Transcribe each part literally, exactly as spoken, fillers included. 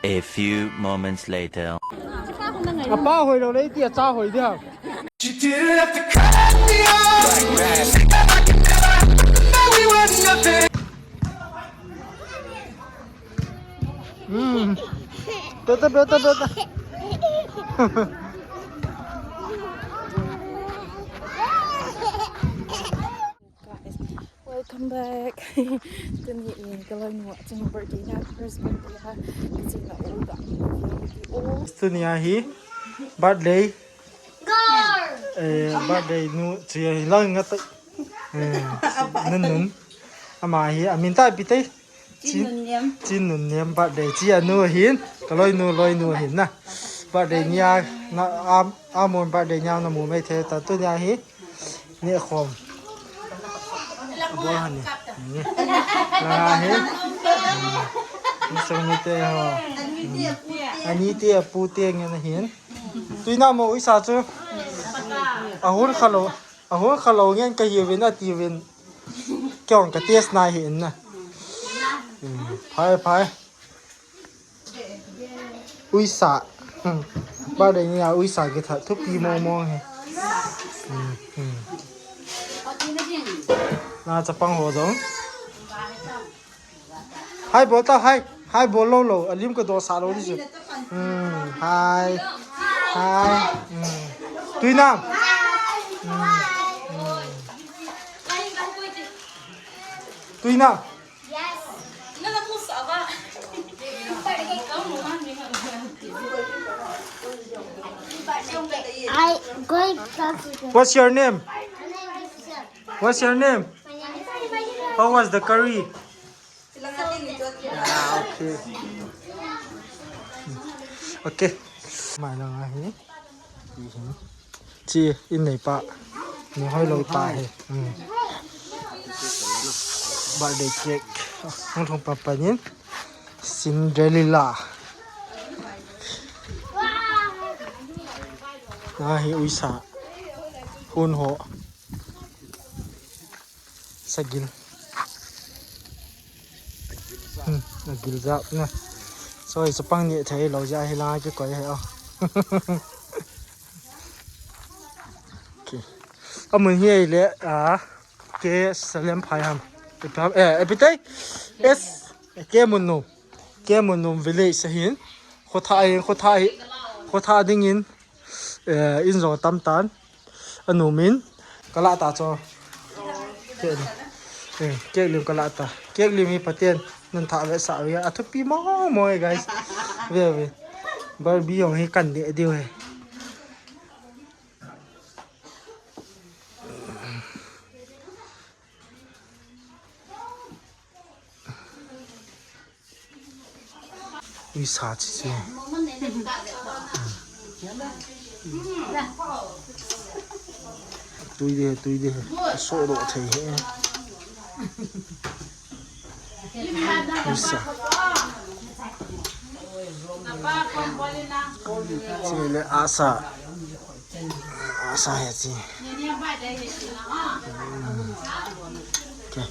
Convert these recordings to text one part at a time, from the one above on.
A few moments later. Apa hoi lo le ti a cha hoi dia. Hmm. Beta, beta, beta. Guys, welcome back. Tuni in kaloinu achung birthday na, first birthday ha. Kachina u da. Tuni ahi birthday. Eh, birthday nu chi ahi lang nga tai. Eh, nun nun. Ama hi amin ta pi tai. Chin Nun Niam. Chin Nun Niam birthday. Chi anu hin. Kaloinu, loinu hin na. Birthday nia na am, amun birthday nia na mu mai the ta tuni ahi. Ni khom. Bol hani. Ni. La hi. Ni song ni te ho. Ani te pu te ngen hin. Tuina mo uisa chu. Ahun khalo. Ahun khalo ngen ka hiuvin atiuvin. Kong ka test na hi in na. Hmm, phai, phai. Uisa. Hmm. Birthday nia uisa kithat thupi mong mong hi. Hmm, hmm. Na chapang ho jong. Hi bol ta, hi. Hi bol lo lo. Alim ka do sa lo di chu. Hmm, hi. Hi. Hmm. Tuina. Hmm. Hmm. Tuina. I going to What's your name? What's your name? How was the curry? Ah, okay. Okay. Mai lang ahi. Chi in nei pa. Ni hoi lo pa hi. Hmm. Birthday cake. Hung thong pa pa nin. Cinderella. Na hi uisa. Hun ho. Sagil. Hmm, agil jap na. Soi chapang ni thei lo ja hi la ki koi he o. Okay. Amun hi le a ke Salem phai ham. Ipi ham, eh, ipi tai? Es, ke mun no. Ke mun no village sa hin. Khotha hin, khotha hi. Khotha ding in. Eh, in jong tam tan. Anu min. Kala ta cho. Ke, eh, ke lim kala ta. Ke lim hi paten. Nan tha ve sa ve. Athupi mo mo, guys. Ve ve. Barbie jong hi kan de diu he. Uisa chi chi. Tui de, tui de. So do thei he. Uisa. Chi le asa. Asa he chi. Okay.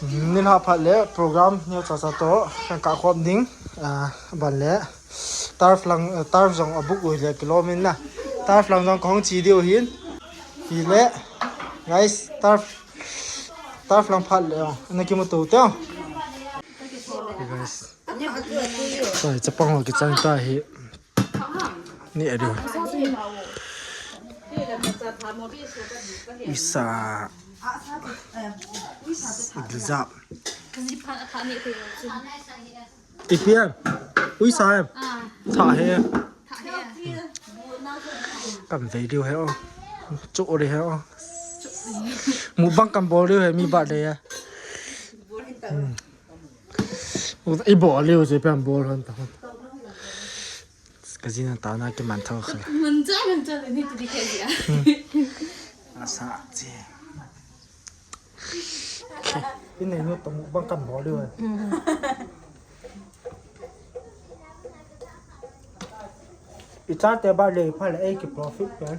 Nilhah phat le program neo cha cha to kan ka khom ding, ah, ban le turf lang, ah, turf jong a book u le kilom in na. Turf lang jong ka hong chi diu hin. Hi le, guys, turf, turf lang phat le, oh, na kimu to te, oh. Hey, guys. Sai, chapang ho kichang ta hi. Ni a diu. Uisa. Gilzap. Ipi em? Uisa em? Tha he. Kam vei diu he o. Chu ri he o. Mukbang kam bol diu he mi birthday a. Hmm. I bol liu je pen bol hon ta hon. Ka jina ta na ki man tho khala. Mun cha mun cha le ni ti di ke dia. Asa che. Ini nu to mukbang kan bol liu. I cha te ba le pha le ei ki profit pen.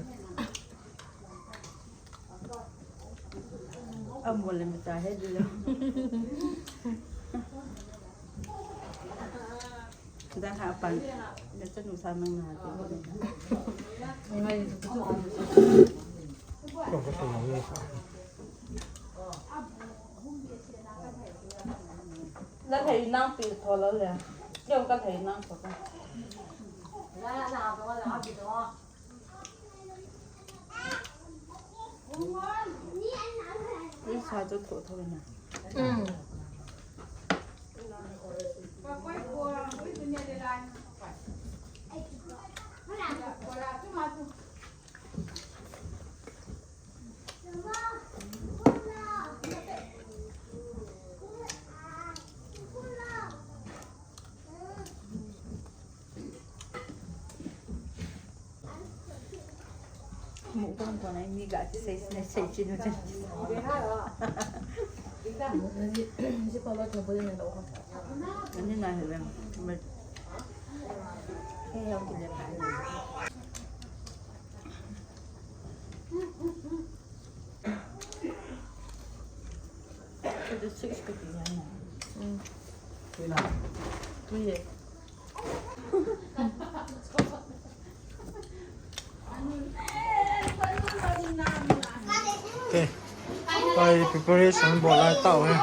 Am bol le mi ta he di lo. Dah ha pan. Na chanu sa mang na. Na thei nang pi tho lo le. Keu ka thei nang tho ka. Sa chu tho tho na. Mukbang ko na mi ga sei sei sei chinu chen. Ani na he lem. He yau ki le. Kau six kau tiga ni. Hmm. Tuye. Okay. Pai preparation bol lai tau he.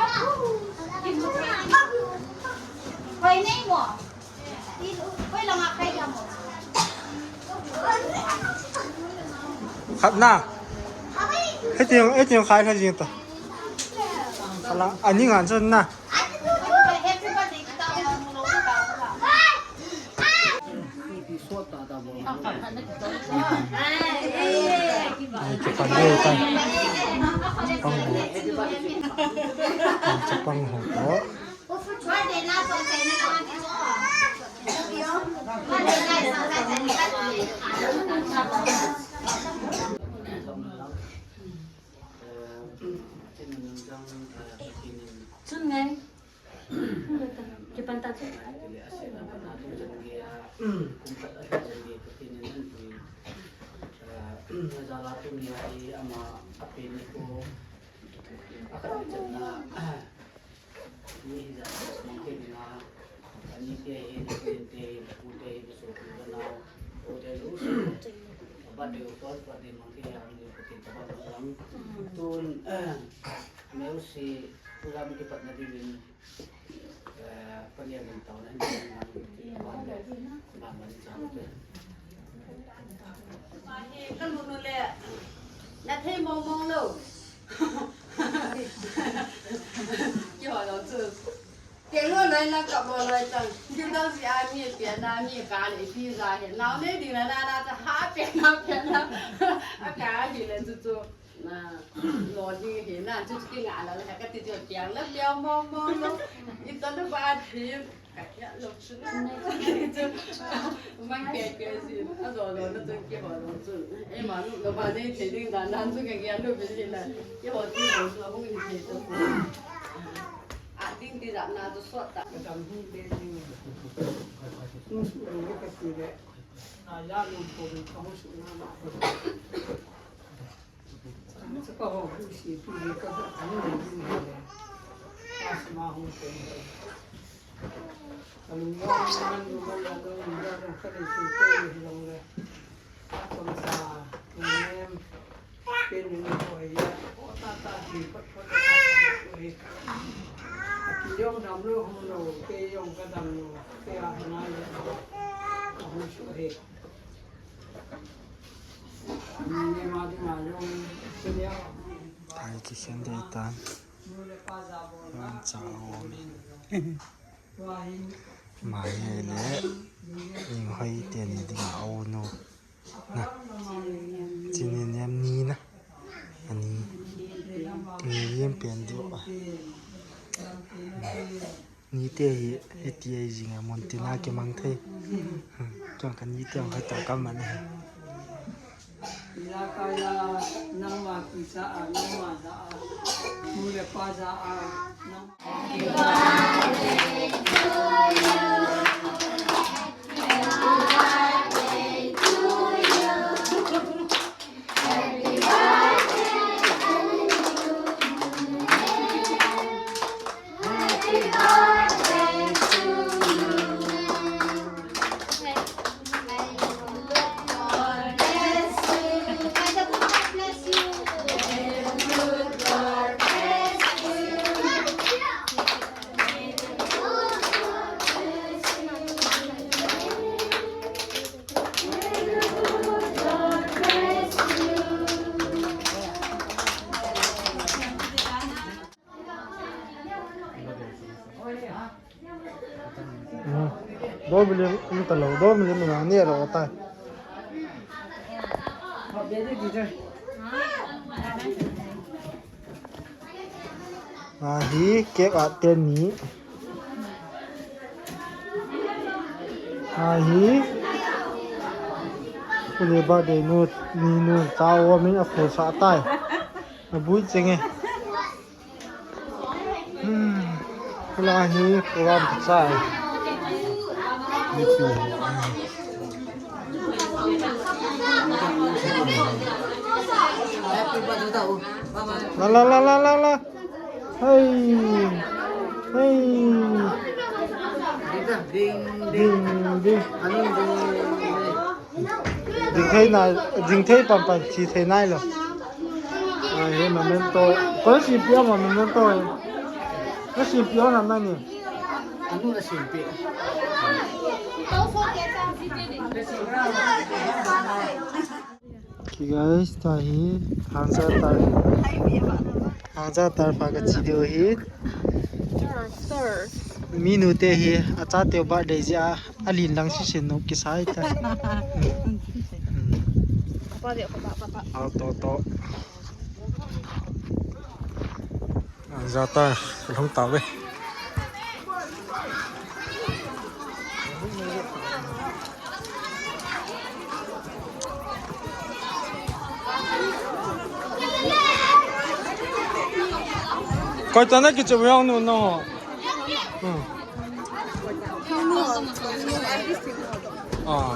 Pai nei mo. Khatna. Hiti, hiti khai kha jing ta. Ala, ani ngan chun na. Ai, kipan deu ta. Pang ho. Ai, kipan ho. Chun ngai. Kipan ta chu. Ni hijat mang thei dinga, ani te hi, ni te hi, ni pu te hi, ni sopi ni nao, o te lu su, ba de u sol, ba de mang thei ya, ni pu te ta ba lang. Tun, meu si, program kipat na dingin, eh, pa ni a min tau na, ni na, ba, ba, ba, ba, ba, ba, Ka nu nu le. Na thei mong mong lo. Kiho lo chu. Kei lo lai la kap mo loi chang. Kiu dang si a mi pia na mi ka le pi za he. Nau nei ding na na na cha ha pia na pia na. A ka hi le chu chu. Na lo ding he na chu chu ki nga la le ka ti chu piang la piang mong mong lo. I to na ba thi. Mang ke ke si, a zo lo na chun kiho lo chun. Eima nu, lo ba nei thei ding dan dan chu ke ke lu bi si la. Kiho ti lo chu a hung in thei to. A ding ti dan na chu sot ta. Ka dam hung te ding. Hung su lo ka si le. Na ya lu ko bi ka hung su na ma. Saka ho hu si tu le ka ka ni ni ni le. Asma hu ko ni. Ka lu ya ni man lu man la lu ni ya lu ka ni si ko ni long le. Ka ko sa ni nem. Ke ni ni ko ya. Ko ta ta si ko ko ta ta si ko ni. Ki yong dam lu hu lo, ke yong ka dam lu, ke a na le. Ka hu su he. Thai kikhen dei tan. Van cha om. Mai le Ninghoi teni dinga u nu. Na. Chini nem ni na. Ani. Ni yem pen diu. Ni te hi, hiti a jing a mun tina kimang thei. Chang ka ni te ang khai ta ka man. Ila kaya nangma kisa a, nangma ja a, nu le pa ja a, nang- Hmm. Dor milim um talou, dor milim um neh lou tai. Ahi, cake a teni. Ahi. Kule birthday nu, ni nu, cha o min a khosah tai. A bui cheng e. Hmm. Kula hi program ka chai. La la la la la la. Hey. Hey. Ding ding. Ding thei nai, ding thei pan pan thi thei nai lo. Ai, he memento. Ko si pia ma memento. Ko si pia na na ni. Anu na si pia. Okay guys, ta hi hangsa tar. Hangsa tar pa ka chi deu hi. Minu te hi, a cha teu birthday jeh a, a lin lang si sin no kisai ta. Au to to. Hangsa tar, ka lhung ta ve. Koi tana kichu yang nu no. Hmm. Ah.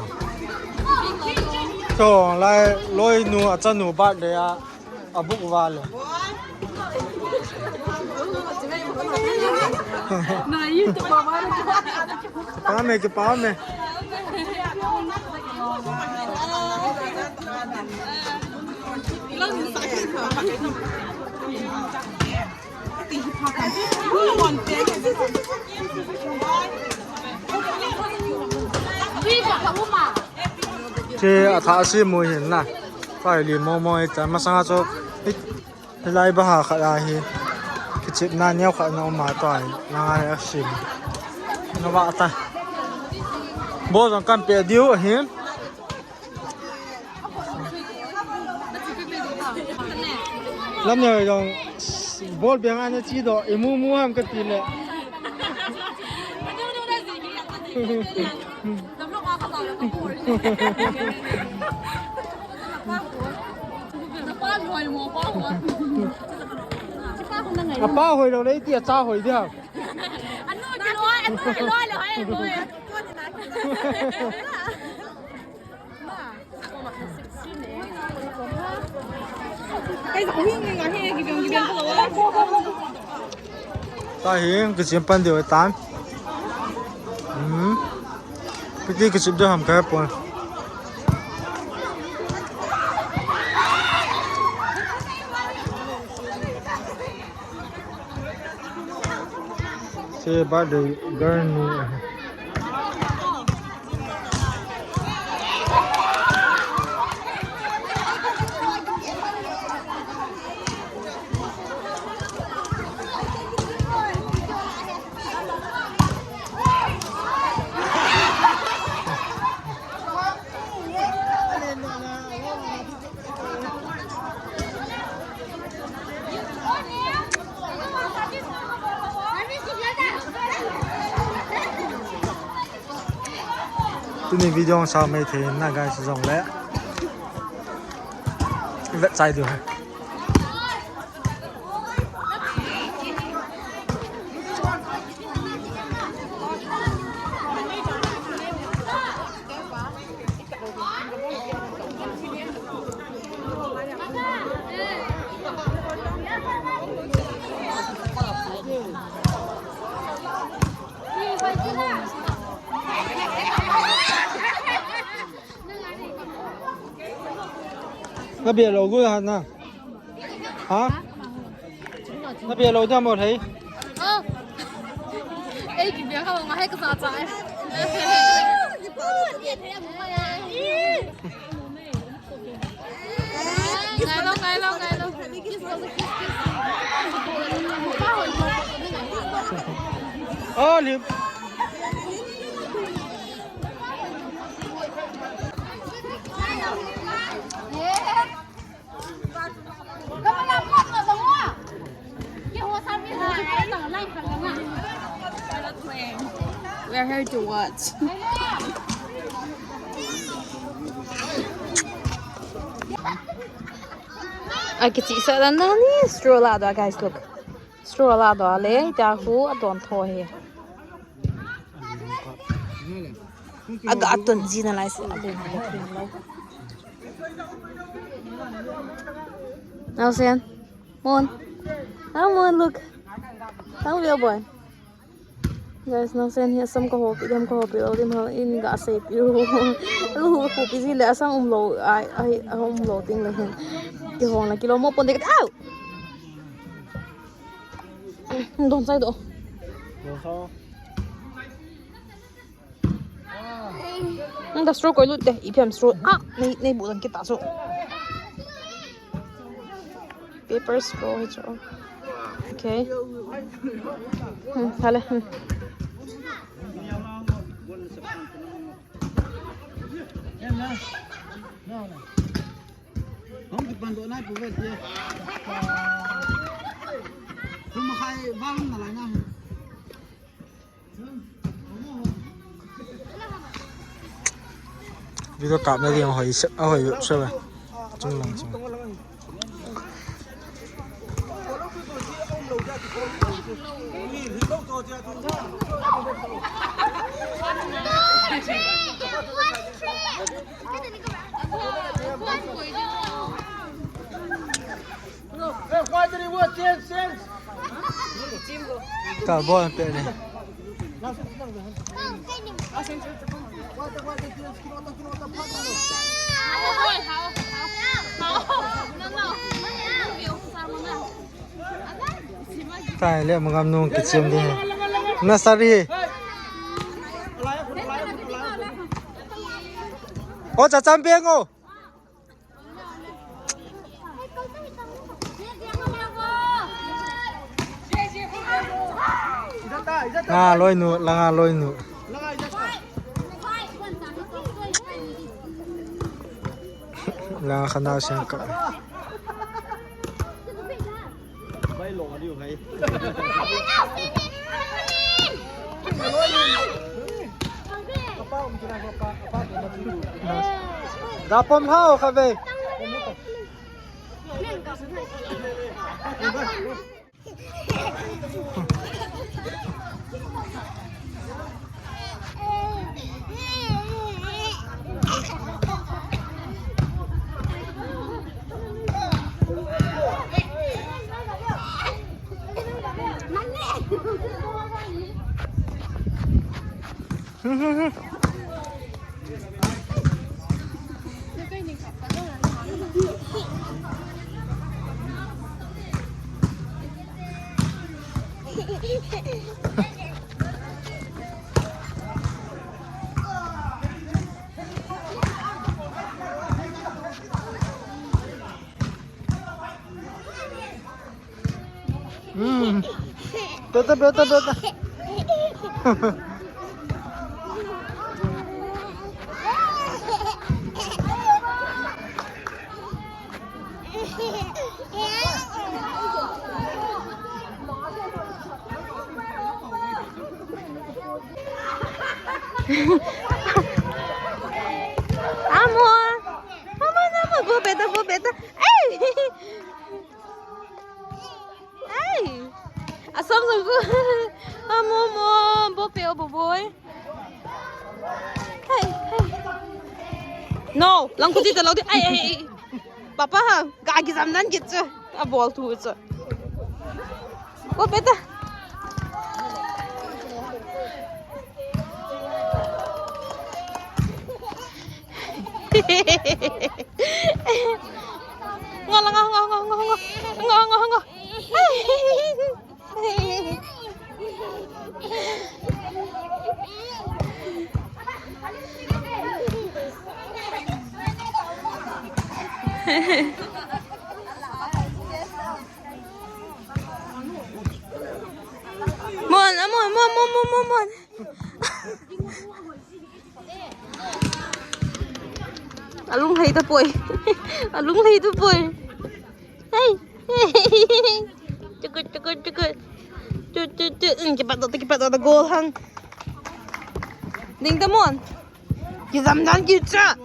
To lai loi nu a cha nu birthday a. A buk vale. Na YouTube ba ba. Pa me ke pa me. Che a tha si mu hin na. Pai li mo mo e ta masanga chu. Hilai ba ha khat a hi. Kichepna neo khat na um a tua hi. Langa a sim. Na va ta. Bo jong kan pe diu a hin. Lam neo jong bol beng ana chi do. Imu mu ham ka ti le. Apa hoi lo le ti a cha hoi dia. Anu ki lo, anu ki lo lo hai lo. Kai sa hui ngai ngai he ki biang ki biang ko lo. Ta hi, kichep pan diu tan. Hmm. Piti kichep diu ham ka pon. Che birthday girl nu. Tuni video sa mai thei na guys jong le. Vet chai diu. Na bia lo gu ha na. Ha? Na bia lo da mo thei. Oh. Ei, ki bia ka ma hai ka sa cha. Ngai lo, ngai lo, ngai lo. Kiss lo, kiss, kiss. Pa hoi lo. Olive. We are here to watch. Akichihsah dan dan hi straw la doh, guys, look. Straw la doh le, tia khu adon tho hi. Aga aton jing nalai se. Naosen. Mon. Ah, Mon, look. Come here, boy. Guys, naosen hi asam kahoupi dem, kahoupi lou dem, hal in gasei piu. Lu houpi ji le asam umlou, ai, ai, umlou ting le hin. Kihong la kilo mo pon de. Au! Don sai doh. Don sai. Nang da straw koi lut de, ipi ham straw. Ah, nei, nei bu dan kita so. Paper straw hi chu. Okay. Hmm, hale. Hmm. Hong kipan doh nai pu ve tia. Thum makhai val na lai na. Video kapna ding ahoi se, ahoi se ba. Chung lang chung. Ka bol pe ni. Tai le, mangam nung kichim ding. Nasari. O, cha champion o. Nga loinu, langa loinu. Langa khana sing ka. Dapom hao kave. Hmm. Beta, beta, beta. Amo. Amo, amo, bo beta, bo beta. Ei! Ei! Asam sungku. Amo, mo, bo pe o bo boy. Hey, hey. No, langkuti ta lo di. Ei, ei, ei. Papa ha, ga gi jam nan git chu. A bol thu chu. Bo beta. Ngo la, ngo, ngo. Ngo, ngo, ngo. Mo, Amon, amon, amon, amon, amon. Alung lei tapoi. Alung lei tapoi. Hey. Chukut, chukut, chukut. Chut, chut, chut. Hmm, kipat doh, kipat doh, goal hang. Ding tamon. Kijam dan kicha.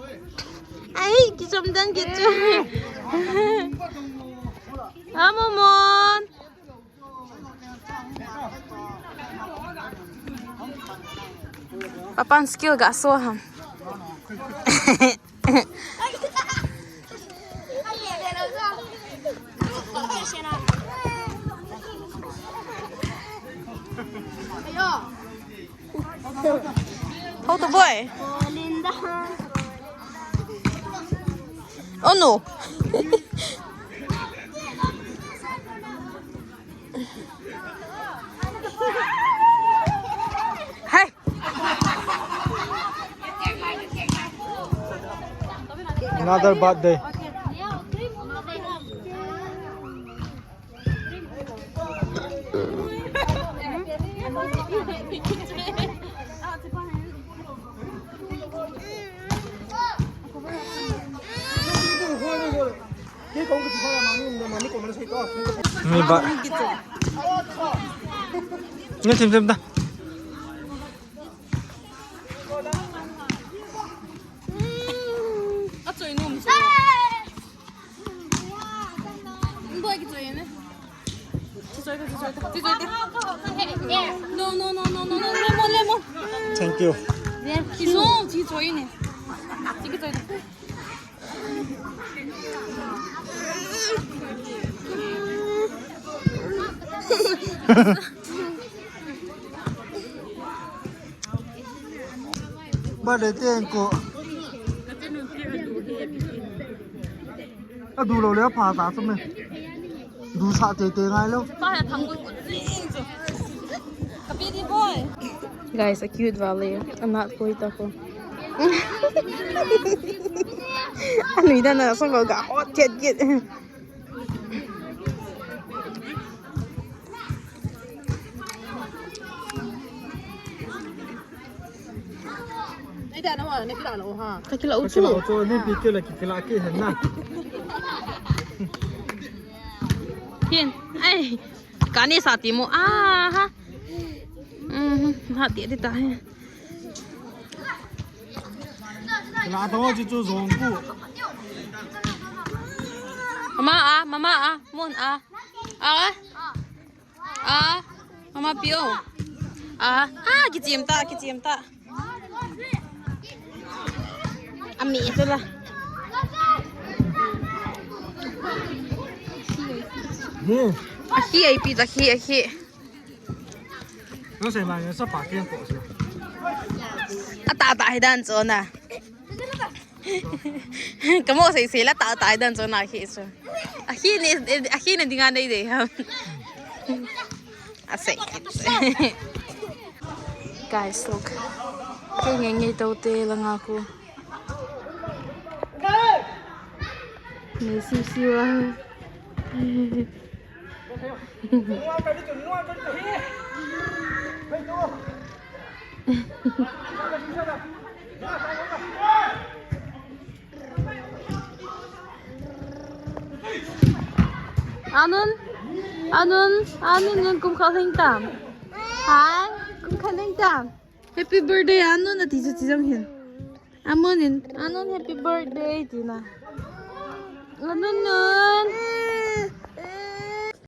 Ai, kijam dan kicha. Amon. Papan skill ga so ham. How to boy? Oh no. Hey. Another bad day. Ni ba. Ni thim thim ta. No, no, no, no, no, no, lemon, lemon. Thank you. Birthday te ko. Adu lo le pha ta chu me. Du sa te te ngai lo. Guys, a cute vale. Anat koi ta ko. Anui dan na song ko ga hot jet jet. Ai da na wa ne kila lo ha. Ka kila u chu. Kila u chu ni pi kila ki kila ki hen na. Hin. Ai. Ka ni sa ti mo. Ah ha. Mhm. Ha ti ti ta he. La to chi chu zong ku. Mama a, mama a, mun a. A. A. Mama pio. A. A, kichim ta, kichim ta. Ami tu la. Hmm. Ahi ai pi ta hi ahi. Ata ta hi dan chona. Kamo sei sei la ta ta hi dan chona hi chu. Ahi ni, ahi ni dinga nei dei ham. Asei. Guys, look. Kei ngei ngei to te la nga ko. Nei siu siu a. Anun, Anun, Anun, nang kum kha hing tam. Hai, kum kha hing tam. Happy birthday, Anun, ati chu chi jong hin. Amun in, Anun happy birthday, tina. Anun nun.